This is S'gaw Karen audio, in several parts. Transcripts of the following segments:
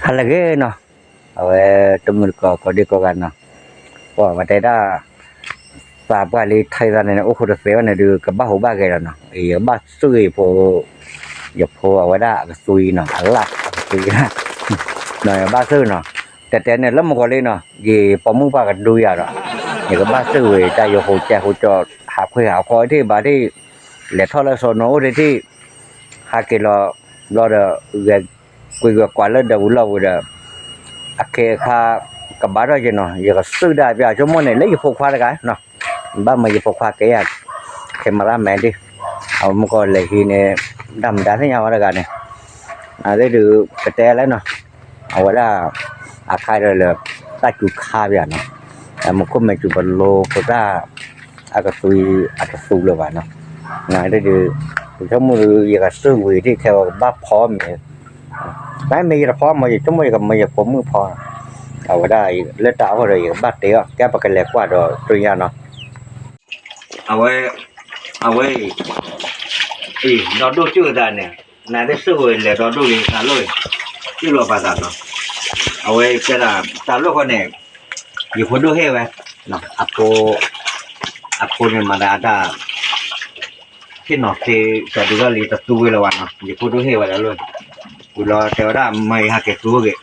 ဟါလၢအဂ့ၤနီၤ, အဝဲတမုၢ်တကိးကိးဒံကိးဂၤနီၤ, ပှၤတဲဒၣ် သးပှၢ်လံထဲသးန့ၣ် အိၣ်ဃိတသ့ဘၣ်န့ၣ်ဒုး ကဘၣ်ဟူးဘၣ်ဂဲၤလီၤနီၤ, ယကဘၣ်စူၢ်ဂ့ၤဖိ, ယဖိအဝဲဒၣ်အကသွံနီၤ, အလၣ်အကသွံ, ယဘၣ်စူၢ်နီၤ, တဲတဲန့ၣ်လၢမုၢ်ကီၤလံနီၤ, ယပိာ်မုၣ်ပှၢ်ကဒုယၤဒီး, ယကဘၣ်စူၢ်ဂ့ၤတၢ်ယဟူးကဲဟူးကၠီ ဟးခွဲးဟးဃီထံၣ်ဘၣ်ထံၣ်, လဲၤထီၣ်လၢစီၤနိအိၣ်ထံၣ်ထံၣ်, ဟးက့ၤလီၤဘျီဒီး ဂဲၤကွံာ်ဂဲၤကွၢ်လၢဒီးဝံၤလီၢ်ဝံၤဒီး, အခ့အခါ ကဘၣ်ထီၣ်က့ၤနီၤ, ယကစူၢ်ဒၣ်ပျၢ်ဆိကမိၣ်န့ၣ် လၢယဖိခွါတဂၤနီၤ, ဘၣ်မၤယဖိခွါကဲယၤ, ခဲမၤရၣ်မဲာ်ဒံး, အမုၢ်ကီၤလဲၤဟံးန့ၣ်, တၢ်မတၤသ့ၣ်ညါဝဲတဂၤန့ၣ်, အသ့ၣ်ဒုး ကတဲလဲၣ်နီၤ, အဝဲဒၣ် အခါဒီးလၢ တၢ်စူၤခါပၠးနီၤ, မူခိၣ်မဲာ်စူၤပလိဖိတၢ် အကသွံအတသူလၢၤဘၣ်နီၤ, ဒုး ယဆိကမိၣ်ဒုး ယကစူၢ်ဝံၤဒ်ခဲဝဲကဘၣ်ဖီမ့ၤ, တမ့ၢ်ယတဖီမ့ၤ ယဆိကမိၣ်ယကမၤယဖိမုၣ်ဖီ, အဝဲဒၣ်လၢတၢ်အီၣ်ဒီး ယကဘၣ်တဲအီၤ ကဲပကလဲၤကွၢ်ဒီးတညါနီၤ, အဝဲ အဝဲ အံၤ ဒီဒိၣ်စူၢ်သးန့ၣ်, နသ့ၣ်စူၢ်ဝဲလဲၤဒီဒိၣ်လံ တၢ်လိၣ်အံၤ, စူၢ်လီၤပာ်သးနီၤ, အဝဲကဲဒၣ် တၢ်လိၣ်ဃီန့ၣ်, ယဖိဒိၣ်ဟ့ၣ်ဝဲ, အဖိ, အဖိန့ၣ်မၤသးတၢ် ဟ့ၣ်နီၤသ့ ကဒုးထီၣ်လံတသူဝဲလၢၤဘၣ်နီၤ, ယဖိဒိၣ်ဟ့ၣ်ဝဲဒၣ်လိၣ်, ဝံၤလီၤတဲဝဲဒၣ် မ့ၢ်ဟဲက့ၤသူဂ့ၤ,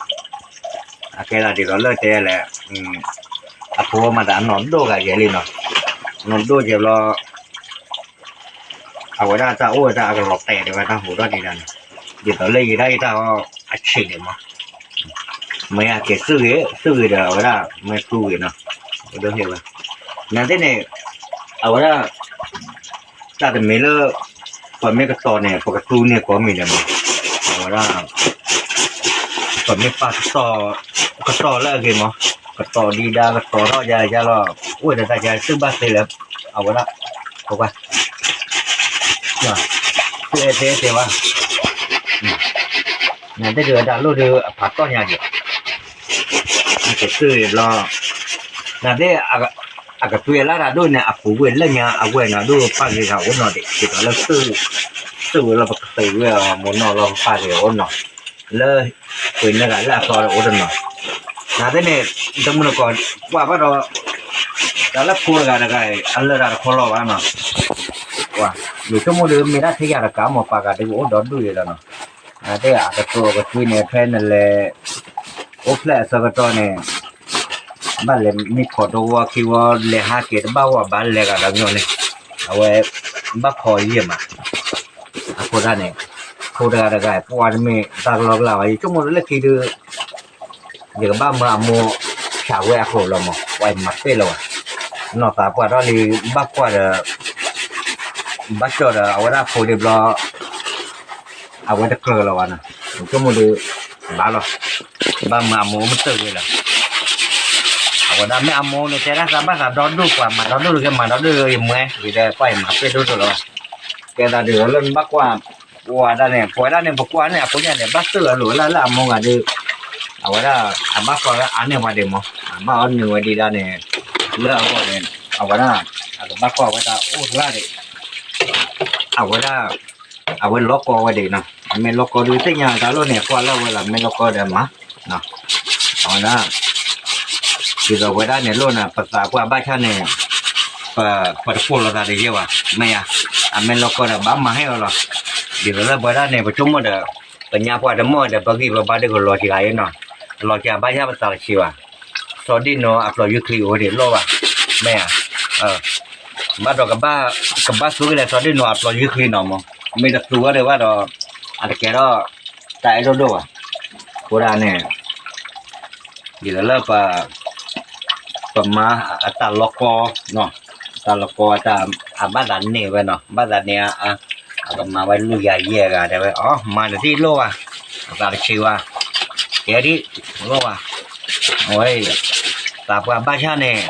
အကဲဒၣ်ဒ်သိးလၢတဲလဲၣ်, အဖိမၤသးအနီၢ်ဒိၣ်ဂၤယဲလံနီၤ, နီၢ်ဒိၣ်ယဲဘျီ အဝဲဒၣ်တၢ်အိၣ်ဝဲဒၣ်အကလီၤတဲာ်ဒံးဝဲတၢ်ဟူးထီၣ်ဒံးဒၣ်န့ၣ်, ဒ်သိးလၢယဒၣ်ယတၢ်အီၣ်အဆံးန့ၣ်မး, မ့ၢ်ဟဲက့ၤသူဂ့ၤ, သူဂ့ၤဒီးအဝဲဒၣ်မ့ၢ်သူဂ့ၤနီၤ, ဝဲဒိၣ်ဟ့ၣ်ဝဲ, နသ့ၣ်န့ၣ်, အဝဲဒၣ် တၢ်တမံၤလၢ ပမ့ၢ်ကတီၤန့ၣ် ပကသူန့ၢ်ကိးမံၤဒဲးမး, အဝဲဒၣ် ပမ့ၢ်ပာ်ကတီၤ, ကတီၤလၢအဂ့ၤမး, ကတီၤဒံးဒါ ကတီၤထီၣ်ယါယါလီၤ, အိၣ်ဒီးတၢ်ယါသုဘၣ်သ့လၢ အဝဲဒၣ် ပကွၢ်, သုအဲၣ်တဲတဲဘၣ်, နသ့ၣ်ဒုးအတၢ်လိၣ်ဒုးအဖးတီၢ်ညါဒံး, ကသုဘျီ, နသ့ၣ် အကသွံအလၢတၢ်ဒိၣ်န့ၣ် အပူၤဝဲလၢညါအဝဲနီၤ ဒိၣ်ပာ်ဂ့ၤဂၤအိၣ်နီၤဒံး ဒ်သိးလၢ သုးဝဲလီၤ ပကသုးဝဲအီၤ မိၢ်နီၢ်လီၤ ပပာ်ဂ့ၤအိၣ်နီၤ, လၢ ပှ့ၤန့ၢ်ဂၤလၢအသီဒီးအိၣ်တနီၤ, နသ့ၣ်န့ၣ် တမုၢ်နကီၢ် ကွၢ်ဘၣ်ဒီး တၢ်လၢဖိတဂၤတဂၤအံၤ အလၢတၢ်တခီလီၤဘၣ်နီၤ, ယဆိကမိၣ်ဒီး မ့ၢ်ဒၣ်ထဲယၤတကးမ့ၢ်ပာ်ဂၤဒ်ကအိၣ်ဒီဒူၣ်ယဲလီၤနီၤ, နသ့ၣ်အကတိၤအကသွံန့ၣ် ဖဲနလဲၤ အိၣ်ဖျဲၣ်အဆၢကတီၢ်န့ၣ် ဘၣ်လဲၤမံခီၣ်တဝီခံဝီ လဲၤဟးက့ၤတဘၣ်ဝဲဘၣ်လဲၤဂၤဒီးညီန့ၣ်, အဝဲ ဘၣ်ဖီယံာ်မး, အဃိသတးန့ၣ် ဖိတဂၤတဂၤ ပှၤတမ့ၢ်တၢ်ကလီကလီဘၣ် ယဆိကမိၣ်လၢခံဒုး ယကဘၣ်မၢအမိၢ် ဆးဝဲအဃိလီၤမး ပှၤမၤပ့ၢ်လီၤဘၣ်, နီၢ်သးပှၢ်ထီၣ်လံ ဘၣ်ကွၢ်ဒီး ဘၣ်ကၠီၣ်ဒီးအဝဲဒၣ်ဖိဒံးဘျီ အဝဲတကြၢးလီၤဘၣ်နီၤ, ယဆိကမိၣ်ဒီး ဘၣ်လီၤ, ဘၣ်မၢအမိၢ်မ့ၢ်တၢ်ဂ့ၤလီၤ, အဝဲဒၣ်မ့ၢ်အမိၢ်န့ၣ် တဲဒၣ်သးဘၣ်သးဒီဒူၣ် ပှၤမၤဒီဒူၣ်တဂ့ၤ မၤဒီဒူၣ်တဂ့ၤ ယမၢ ယတဲပှၤအံၤမၤပ့ၢ်ဒိၣ်ဒိၣ်လီၤ, ကဲသးဒ်သိးလၢနဘၣ်ကွၢ် ပှၤဒၣ်န့ၣ် ပဝဲဒၣ်န့ၣ် ပကွၢ်န့ၣ် အဖိညါန့ၣ် ဘၣ်စၢၢ်အလိၤလၢလၢအမိၢ်ဂၤဒုး အဝဲဒၣ် အဘၣ်ကွၢ်ဝဲအါန့ၢ်ဝဲဒံးမး အဘၣ်အီၣ်နုာ်ဝဲဒံးဒၣ်န့ၣ် လၢအဂီၢ်န့ၣ် အဝဲဒၣ် အကဘၣ်ကွၢ်ဝဲတၢ်အိၣ်ကျါဒံး အဝဲဒၣ် အဝဲလီၤကီဝဲဒံးနီၤ အမ့ၢ်လီၤကီဒုးသ့ၣ်ညါတၢ်လိၣ်န့ၣ် ကွၢ်လၢအဝဲလီၤ မ့ၢ်လီၤကီဒီးမၤ အဝဲဒၣ် ဒ်သိးဝဲဒၣ်န့ၣ်လိၣ်န့ၣ် ပသးပှၢ်ဘၣ်ဆၣ်န့ၣ် ပတပိာ်လိာ်သးတယဲၢ်ဘၣ် မ့ၢ်ဧါ အမ့ၢ်လီၤကီဒီးဘၣ်မၤဟ့ၣ်အီၤလီၤ ဒ်သိးလၢပဝဲဒၣ်န့ၣ် ပဆိကမိၣ်ဒီး ပညါပှၢ်တမီၢ်ဒီး ပဂံၢ်ပဘါဒ်ကလီၤက့ၤဂၤအံၤနီၤ လီၤက့ၤအဘၣ်ဆၣ်ပသးတဆံးဘၣ် စီၤဒ့ၣ်နီၤအပျီၤယူၢ်ချံအိၣ်ဒံးလိၣ်ဘၣ် မ့ၢ်ဧါ ဘၣ်ဒီး ကဘၣ်ဆိကလဲၤစီၤဒ့ၣ်နီၤအပျီၤယူၢ်ချံနီၤမး မ့ၢ်တသူဝဲဒံးဘၣ်ဒီး အတကဲထီၣ် တၢ်အဲၣ်ဒိၣ်ဒိၣ်ဘၣ် အဃိဒၣ်န့ၣ် ဒ်သိးလၢပ ပမၤအတၢ်လီၤကီ အတၢ်လီၤကီ အဘၣ်သးန့ၢ်ဝဲနီၤ ဘၣ်သးန့ၢ် အကမၤဝဲလူၤယၤယဲၢ်ဂၤတဲဝဲ အမၤတသ့လိၣ်ဘၣ် အသးတဆံးဘၣ် ကဲဒ် လိၣ်ဘၣ် အဝဲ သးပှၢ်ဘၣ်ဆၣ်န့ၣ်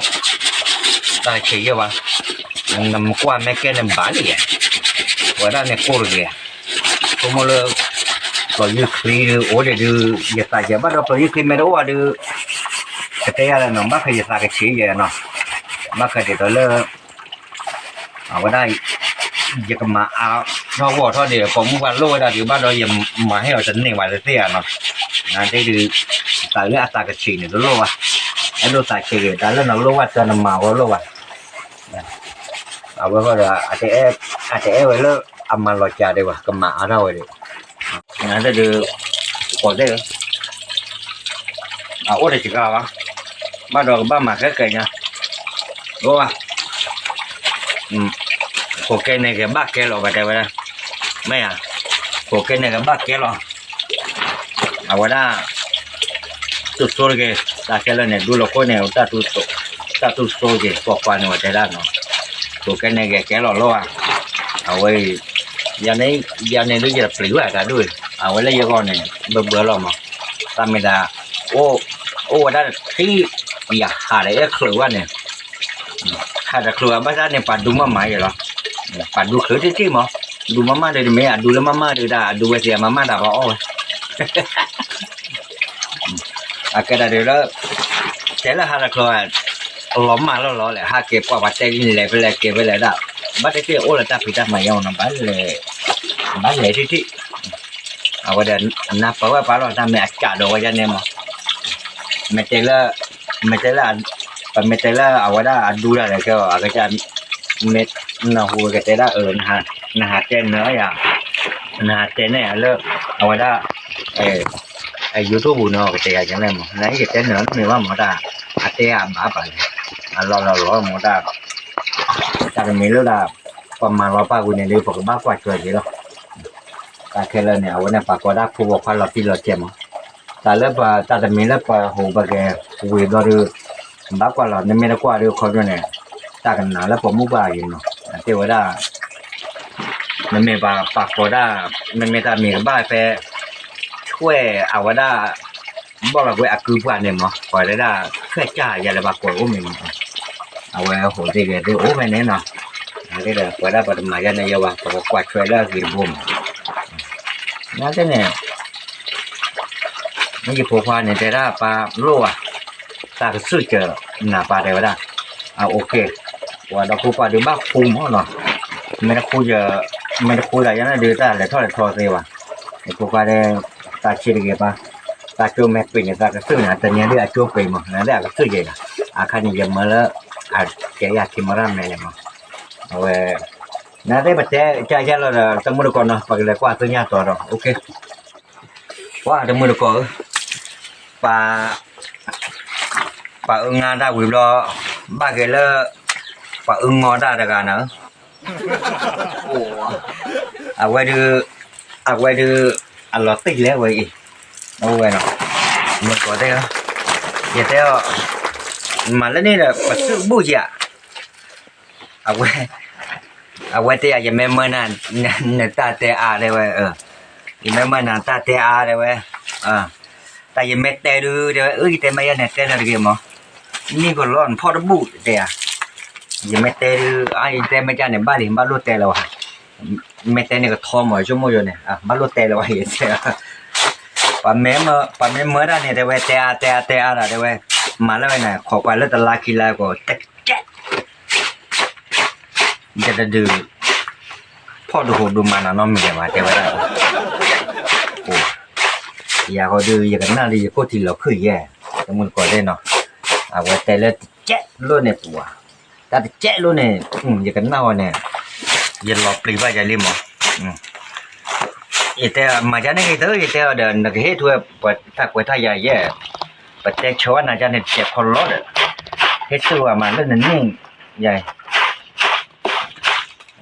သးတဆံးယဲၢ်ဘၣ် နမ့ၢ်ကွၢ်မ့ၢ်ကဲန့ၣ်ဘၣ်လံယဲ ပဝဲဒၣ်န့ၣ်ကိၢ်တဂ့ၤ ဆိကမိၣ်လၢ ပျီၤယူၢ်ချံဒုးအိၣ်ဒံးဒုး ယသးယဲၢ်ဘၣ်ဒီးပျီၤယူၢ်ချံမ့ၢ်တအိၣ်ဘၣ်ဒုး ကတဲယၤလဲၣ်နီၤ ဘၣ်ဃးယသးကဆံးယဲၢ်နီၤ ဘၣ်ဃးဒ်သိးလၢ အဝဲဒၣ် ယကမၤအါ ထီၣ်ဂီၢ်ထီၣ်ဒံး ပိာ်မုၣ်ပှၢ်လိၣ်ဝဲဒၣ်ဒုး ဘၣ်ဒီးယမၤဟ့ၣ်အီၤတန့ၢ်ဘၣ်တသ့ဧါနီၤ, နဒ်ဒုး တၢ်လၢအသးကဆံးန့ၣ်တလိၣ်ဘၣ်, အဲၣ်ဒိးသးဆံးဂ့ၤ တၢ်လၢနလိၣ်ဘၣ်တၢ်နမၤဝဲလိၣ်ဘၣ်, အဝဲဃီဒီး အတအဲၣ်ဝဲလၢ အမၤလီၤစှၤဒံးဘၣ် ကမၤအါထီၣ်ဝဲဒံး, နဒ်ဒုး ကိးသ့ၣ် အအိၣ်တစှၤဘၣ်, ဘၣ်ဒီးကဘၣ်မၤခဲကဲညါ, အိၣ်ဘၣ်, ခိးကဲန့ၣ်ကဘၣ်ကဲလီၤဘၣ်တဲဝဲဒၣ်, မ့ၢ်ဧါ, ခိးကဲန့ၣ်ကဘၣ်ကဲလီၤ, အဝဲဒၣ် တူၢ်စိတက့ၢ်, တၢ်ခဲလၢာ်န့ၣ် ဒူလီၤခိၣ်န့ၣ် တၢ်တူၢ်စိတက့ၢ် ပိာ်ခွါန့ၣ်ဝဲတဲဒၣ်နီၤ, ခိးကဲန့ၣ်ကကဲလီၤလီၤဧါ, အဝဲအံၤ ယၤန့ၣ်ဒုးယတပျံၤဘၣ်တၢ်ဒိၣ်အံၤ အဝဲလၢယဂီၢ်န့ၣ် ဘၢဘၢလီၤမး, တၢ်မ့ၢ်ဒၣ် အိၣ်ဝဲဒၣ်တထံၣ် ယဟးဒီးအဲၣ်ချုးဘၣ်န့ၣ်, ဟးတချုးဘၣ်တၢ်န့ၣ် ပှၤဒူမးမၤယဲလီၤ, ပှၤဒူချုးတထံၣ်မး, ဒူမးမးဒုးတမ့ၢ် အဒူလၢမးမးဒုးဒၣ် အဒူဝဲသ့ၣ်အမၤမၤတၢ်ပှၤအီၣ်ဝဲ အကဲဒၣ်ဒုးလၢ တဲလၢဟးတချုး လီၤမၢ်လီၤလီၤလဲၣ် ဟးက့ၤကွၢ်ပှၤတဲလဲၤဖဲလဲၣ်က့ၤဖဲလဲၣ်ဒၣ်, ဘၣ်တသ့ၣ်အိၣ်လၢတၢ်ဖံးတၢ်မၤယါနီၤ ဘၣ်လဲၤထံၣ်ထံၣ်, အဝဲဒီး အနၢ်ပၢၢ်ဝဲပှၤလီၤ တၢ်မ့ၢ်အကးဒီးဝဲယါန့ၣ်မး, မ့ၢ်တဲလၢ မ့ၢ်တဲလၢ ပမ့ၢ်တဲလၢအဝဲဒၣ်အဒူဒၣ်လဲၣ်ကဲအီၤ အကစၢ် မ့ၢ်နၢ်ဟူကတဲဒၣ်အၢ နဟးတဲနၢၤယၤ နဟးတဲန့ၢ်ယၤလၢ အဝဲဒၣ် အ YouTube ပူၤန့ၣ် ကတဲယၤကလဲၣ်မး နအံၤကတဲနၢၤမ့ၢ်ဘၣ်မးတၢ် အတဲအဘၣ်ပာ်လဲၣ် အလီၢ်လီၢ်လီၢ်မးတၢ် တၢ်တမံၤလၢဒၣ် ပမၤလီၤပာ်ဝံၤန့ၣ်ဒုး ပကဘၣ်ကွၢ်ထွဲက့ၤလီၤ. တၢ်ခဲလၢာ်န့ၣ် အဝဲန့ၣ်ပှၤကိးဒၣ်ဖိပိာ်ခွါလီၤတံၢ်လီၤဆဲးမး, တၢ်လၢပတၢ်တမံၤလၢပဟူးပကဲဝံၤဘျီဒုး ဘၣ်ကွၢ်လီၤ နမ့ၢ်တကွၢ်ဒုးခီဖျိန့ၣ် တၢ်ကနၣ်လၢပိာ်မုၣ်ပှၢ်အံၤမး တဲဝဲဒၣ် နမ့ၢ်ပှၤပာ်ကိးဒၣ် နမ့ၢ်တၢ်မံၤကဘၣ်ဖဲ ဆွဲၣ်အဝဲဒၣ် ဘီၣ်လီၤကွံာ်အကုပှၢ်န့ၣ်မး ပှၤတဲဒၣ် ဆွဲၣ်ကၢ်ယၤလၢပှၤကိးအိၣ်မ့ၢ်မး အဝဲဟိးသ့ၣ်ဂဲၤသ့ၣ်အိၣ်ဖဲန့ၣ်နီၤ, ပှၤဒၣ်ပတမၤယါန့ၣ်ယဝဲ ပကကွၢ်ထွဲလၢအဂ့ၤတဘိမး, နာ်သ့ၣ်န့ၣ် မ့ၢ်ယဖိခွါန့ၣ် တဲဒၣ်ပၢ်လိၣ်ဧါ, တၢ်ကစူၢ်ကၢၤနၤပၢ်တဲဝဲဒၣ်, အအိၣ်က့ၤ, ပှၤဒီးဖိခွါဒုးဘၣ်ဃူမးနီၤ, မ့ၢ်တဃူ, မ့ၢ်တဃူဒီးယၤန့ၣ်ဒုးတၢ်လဲၤထီၣ်လဲၤထီသ့ဘၣ်, ယဖိခွါတဲ, တၢ်ဆံးတဂ့ၤပၢ်, တၢ်ကၠိမဲာ်ပ့ၤန့ၣ် တၢ်ကစူၢ်န့ၣ် တနံၤဒုးအကၠိပ့ၤမး နသ့ၣ်အကစူၢ်ယဲၤဒီး, အခါန့ၣ်ယမၢလၢ အကဲယၤခံမီတၢ်မဲာ်လဲၣ်မး, အဝဲ နာ်သ့ၣ်ပတဲကၢ်ယဲၢ်လီၤဒီး တမုၢ်တကိးနီၤ ပကလဲၤကွၢ်သ့ၣ်ညါတီၤဒီး အိၣ်က့ၤ, ပှၤတမုၢ်တကိးဧၢ, ပှၤ ပှၤအုၣ်ငါတၢ်ဝံၤဘျီ, ဘၣ်က့ၤလၢ ပှၤအုၣ်ငီတၢ်တဂၤနၤဧၢ, အဝဲဒုး, အဝဲဒုး, အလီၤတံၢ်လဲၣ်ဝဲအံၤ, အဝဲနီၤ, မုၢ်တကိးသ့ၣ်ဧၢ, ယတဲအီၤ, မၤလၢန့ၣ်ဒီး ပသုးဘူၣ်ယၤ အဝဲ, အဝဲတဲယၤ ယမ့ၢ်မၢနၤ, နတၢ်တဲအါတဲဝဲ, ယမ့ၢ်မၢနၤတၢ်တဲအါတဲဝဲ, တၢ်ယမ့ၢ်တဲဒုးတဲဝဲ အၢ ယတဲမ့ၢ်ယါန့ၣ်တဲနၤတဂ့ၤမး, နံၣ်ကလီနဖီၣ်တဘူၣ်တဲယၤ, ယမ့ၢ်တဲဒုး အါ ယတဲမ့ၢ်ယါန့ၣ် ဘၣ်လံ ဘၣ်လိၣ်တဲလၢၤဝဲ, မ့ၢ်တဲန့ၣ်ကထီမး ဆိကမိၣ်ယိန့ၣ် ဘၣ်လိၣ်တဲလၢၤဝဲ ယတဲ ပှၤမ့ၢ်မၢတၢ်န့ၣ် တဲဝဲ တဲအါ တဲအါ တဲအါဒီး တဲဝဲ မၤလၢဝဲန့ၣ် ခိးကွၢ်လၢတလါခံလါကီး တကဲး ယတဒုး ဖီၣ်ဒိၣ်ဟိးဒိၣ်မးနီၢ်နီၢ်မံၤဒဲးဘၣ် တဲဝဲဒၣ် ယၤဃီဒုး ယကနၣ်ဒုး ယခိၣ်ထံးလီၤခုၣ်ယဲၢ် တမုၢ်တကိးသ့ၣ်နီၤ အဝဲတဲလၢတကဲးလိၣ်န့ၣ်ပူၤ တၢ်တကဲးလိၣ်န့ၣ် ယကနၣ်ဝဲန့ၣ် ယလီၤပျံၤဘၣ်ယၤလံမး ယတဲမၤကန့ၣ်ဂ့ၤသၢ ယတဲအီၤဒီး နကဟ့ၣ်ထူဝဲ ပတၢ်ကွဲးတၢ်ယာ်ယဲၢ် ပတဲဆၢဝဲနၤကန့ၣ် တကဲးခီလီၤဒီး ဟ့ၣ်ထူဝဲမးလၢနန့ၣ် ယၤ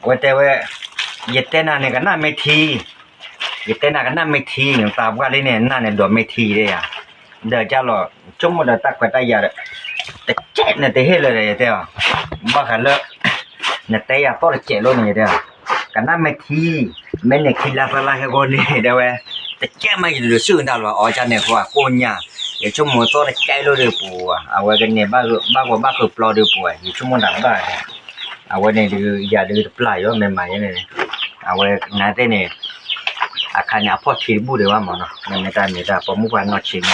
အဝဲတဲဝဲ ယတဲနၤန့ၣ် ကနၣ်မ့ၢ်ထံ, ယတဲနၤကနၣ်မ့ၢ်ထံ, နသးပှၢ်လံန့ၣ် နၢ်န့ၣ် ဒိးမ့ၢ်ထံတဲယၤ, ဒီးကၢ်လီၤ ဆိကမိၣ်ဒီးတၢ်ခွဲးတၢ်ယာ်ဒီး တကဲးန့ၣ်တဟ့ၣ်လၢၤဒီး ယတဲအီၤ, ဘၣ်ဃးလၢ နတဲယၤသီၣ်တကဲးလိန့ၣ် ယတဲအီၤ, ကနၣ်မ့ၢ်ထံ, မ့ၢ်န့ၣ်ခံလါသၢလါဟဲဂီၢ်န့ၣ် တဲဝဲ, တကဲးမး ယလူၤဆူၣ်နတၢ်လီၤ အီၣ်ကၢ်န့ၣ် ပှၤကိၢ်ညါ, ယဆိကမိၣ်သီၣ်တကဲးလိဒီးပူၤ, အဝဲကန့ၢ်ဘၣ်ဂ့ၤဘၣ်ဂီၤဘၣ်ဃုာ်ပျီဒီးပူၤ, ယဆိကမိၣ်တၢ်ဘၣ် အဝဲန့ၣ်ဒုး ယၤဒုးတပျၢ်ယီၤ မ့ၢ်မၤယဲန့ၣ်, အဝဲနာ်သ့ၣ်န့ၣ်, အခါန့ၣ် အဖီၣ်ထံတဘူၣ်ဒံးဘၣ်မးနီၤ, မ့ၢ်တၢ်မ့ၢ်တၢ်ပိာ်မုၣ်ပှၢ်နီၢ်ဆံး,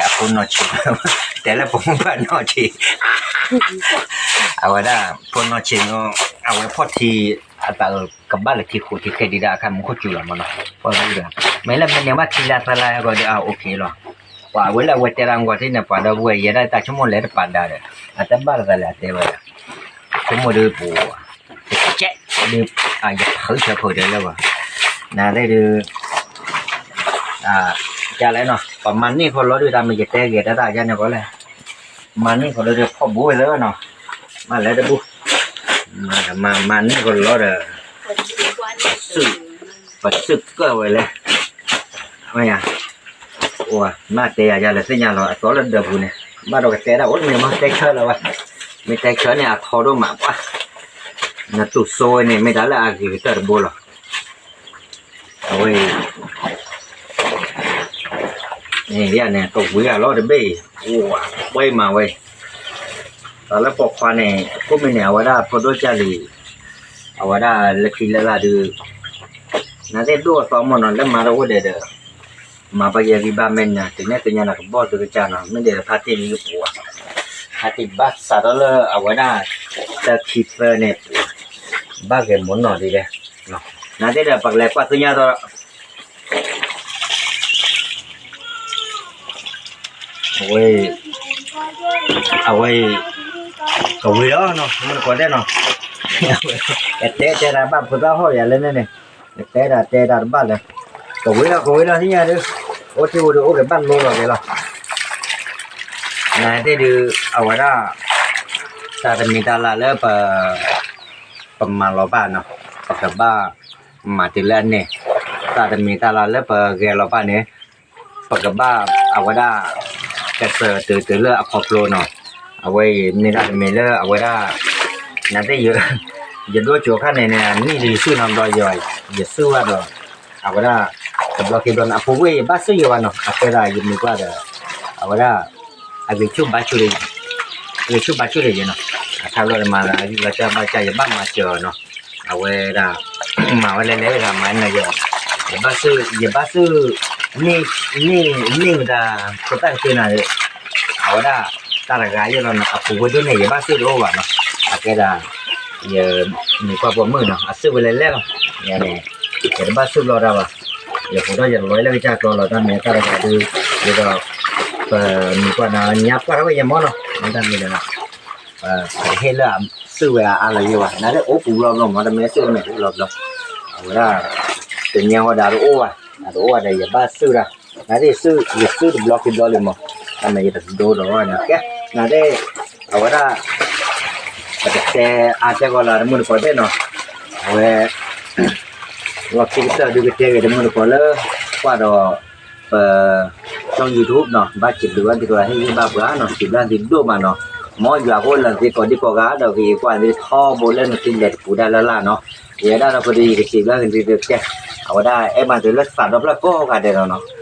အဖိနီၢ်ဆံး, တဲလၢပိာ်မုၣ်ပှၢ်နီၢ်ဆံး, အဝဲဒၣ် ဖိနီၢ်ဆံးနီၤ, အဝဲဖီၣ်ထံ အတၢ်အၢၣ်ကဘၣ်လၢထံဃိးထံဃဲဒံးဒၣ်အခါမူခိၣ်စူၤလီၤမးနီၤ, ပှၤဂုၤဒီး မ့ၢ်လၢမ့ၢ်န့ၣ်ဘၣ်ထံလၢသၢလါဟဲဂီၤဒီး အအိၣ်က့ၤလီၤ, ပှၤအဝဲလၢအဝဲတဲတၢ်မူကီၢ်ထံန့ၣ် ပှၤဒီပုၢ်ဝဲၢ် ယဲဒၣ်တၢ်ဆိကမိၣ်လဲၤတပာ်ဒၣ်ဒီး အတဘၣ်လၢသးလဲၤအတဲဝဲဒၣ်, ဆိကမိၣ်ဒုးပူၤ တကဲးဒုး ယဖုဆၢဖုးတဲလၢပှၤ, နသ့ၣ်ဒုး ကလဲၣ်နီၤ ပမၤန့ၢ်ခီလီၤဒုး တၢ်မ့ၢ်ယတဲဂ့ၤတၢ်တၢ်ယါန့ၣ်ကီးလဲၣ်, မၤန့ၢ်ခီလီၤဒုးဖီၣ်ဘိဝဲသၢနီၤ, မၤလဲၤတဘူၣ်, မၤန့ၢ်ခီလီၤဒီး ပစုၣ်ကၢၢ်ဝဲလဲၣ်, မ့ၢ်ယါ, အိၣ်မ့ၢ်တဲယၤယၤလၢသ့ၣ်ညါလီၤ အသီလၢဒၢးပူၤန့ၣ်, ဘၣ်ဒီးကတဲဒၣ်အိၣ်တမံၤမ့ၢ်တဲဆၢလၢၤဝဲ, မ့ၢ်တဲဆၢန့ၣ် အထီဒိၣ်မးပှၢ်, နတူၢ်စိဝဲန့ၣ် မ့ၢ်တၢ်လၢအဂ့ၤကတၢၢ်တဘိလီၤ. အဝဲအံၤ န့ၣ် ကဝံၤအလီၢ်တဘ့ၣ်အံၤ အိၣ်ဝဲမးဝဲ, တၢ်လၢပိာ်ခွါန့ၣ် ကိးမံၤန့ၣ် အဝဲဒၣ်ဖိဒိၣ်ကၢ်လံၤ, အဝဲဒၣ်လၢခံလၢလာ်ဒုး, နသ့ၣ်ဒိၣ်အသီမ့ၢ်နီၤ လၢမၤတအိၣ်ဒဲးဒီး, မၤဘၣ်ယဲဂံၢ်ဘၣ်မဲာ်ညါ တုၤနဲၣ်သ့ၣ်ညါနၤကဘီၣ်သုကစၢ်နီၤ မ့ၢ်ဒဲးဖါတံၢ်လံကပူၤ, ဖါတံၢ်ဘၣ်စးထီၣ်လၢအဝဲဒၣ် တၢခံသၢန့ၣ် ဘၣ်ဂဲၤမူနီၢ်ဒ်လဲၣ်, နသ့ၣ်ဒီးပကလဲၤကွၢ်သ့ၣ်ညါဒီး အဝဲ အဝဲ ကဝံၤလီၤနီၤ မုၢ်တကိးသ့ၣ်နီၤ, ကတဲတဲတၢ်ဘၣ်ဖိသၣ်ဟီၣ်ယၤလၢန့ၣ်န့ၣ်, ကတဲတၢ်တဲတၢ်တဘၣ်လၢၤ, ကဝံၤလီၤကဝံၤလီၤသ့ၣ်ညါဒုး, အိၣ်ထံအိၣ်ဒုးအိၣ်ကဘၣ်လိလီၤက့ၤလီၤ, နသ့ၣ်ဒုး အဝဲဒၣ် တၢ်တမံၤတၢ်လၢ်လၢပ ပမၤလီၤဘၣ်နီၤ, ပကဘၣ်မၤတုၤလၢအန့ၣ်, တၢ်တမံၤတၢ်လၢ်လၢပဂဲၤလီၤဘၣ်န့ၣ်, ပကဘၣ်အဝဲဒၣ် ကစၢၢ်တုၤတုၤလၢအခီဖျိနီၤ, အဝဲအံၤမ့ၢ်ဒၣ်တမံၤလၢအဝဲဒၣ်, နသ့ၣ်ယ ယဒိၣ်ကၠိခါန့ၣ်န့ၣ် နံၣ်ဒုးယစုၣ်နီတဘျီယ ယစုၣ်ဘၣ်ဒီး, အဝဲဒၣ် တဘျီခံဘျီန့ၣ် အပူၤကွံာ်ယဘၣ်စုၣ်ယဘၣ်နီၤ အကဲဒၣ်ယမံၤကွၢ်ဒီး, အဝဲဒၣ် အဂံၢ်ဆူၣ်ဘါဆူၣ် ဂံၢ်ဆူၣ်ဘါဆူၣ်တယဲနီၤ, အခါဘျီတမၤလၢအဂံၢ်လီၤစၢ်ဘၣ်စၢ် ယဘၣ်မၤစၢၤအီၤနီၤ, အဝဲဒၣ် မၤဝဲလဲၤလဲၤဝဲဒၣ်မၤနၢၤယဲ, ယဘၣ်စုၣ် ယဘၣ်စုၣ် န့ၢ် န့ၢ်ဝဲဒၣ် ဖိသၣ်ကသ့နၤ, အဝဲဒၣ် တၢ်တဂၤယဲလီၤနီၤ အပူၤဝဲဒိၣ်န့ၣ် ယဘၣ်စုၣ်တအိၣ်ဘၣ်နီၤ, အကဲဒၣ် ယမံၤကွၢ်ပိာ်မုၣ်နီၤ အစုၣ်ဝဲလဲၤလဲၤလီၤ, ယန့ၣ် ယတဘၣ်စုၣ်ဘျီတၢ်ဘၣ်, ယဟူးထီၣ်ယလီၤလၢကစၢ်ကျီလီၤ တၢ်မ့ၢ်တၢ်တဂၤဒုး, ဒ်သိး ပမံၤကွၢ်နၤ ညါပှၢ်ထီၣ်ဝဲယမီၢ်နီၤ မ့ၢ်တၢ်မံၤဒီး ပဟ့ၣ်လၢအစုၣ်ဝဲအါအါလီၤယဲဘၣ် နသ့ၣ်အိၣ်ပူၤဘျီဘျီမး တမ့ၢ်စုၣ်တမ့ၢ်အိၣ်လီၤဘျီ, အဝဲဒၣ် တနံၤဟီဒၣ်တအိၣ်ဘၣ်, ဒၣ်တအိၣ်ဘၣ်ဒီး ယဘၣ်စုၣ်တၢ်, နသ့ၣ်စုၣ် ယစုၣ်တဘျီခံဘျီလံမး, တၢ်မ့ၢ်ယတဒိဒီးနီၤ, ကဲ နသ့ၣ် အဝဲဒၣ် ပတတဲအါတဲဂီၢ်လၢတမုၢ်တကိးသ့ၣ်နီၤ, အဝဲ လီၢ်ခံကတၢၢ်ဒုးကတဲဂ့ၤတမုၢ်တကိးလၢ ကွၢ်ဒီး ပ ကၠီ YouTube နီၤ ဘၣ်စံးဘျုးဘၣ်သုဒီးဟ့ၣ်ဂံၢ်ဘၣ်ပှၤနီၤ စံးဘျုးသုဒိၣ်မးနီၤ, မ်ယွၤကအိၣ်လၢသုကိးဒံကိးဂၤဒီးကယံာ်ကွၢ်သုထီဘိလၢနသုလဲၤတပူၤဒၣ်လၢ်လၢ်နီၤ, ယဲဒၣ်ဒီးပဒုးယကစံးဘျုးက့ၤသုကဲ, အဝဲဒၣ်အဲၣ်မးသုလၢသးဒီဖျၢၣ်ကိးဂၤဒဲးလီၤနီၤ,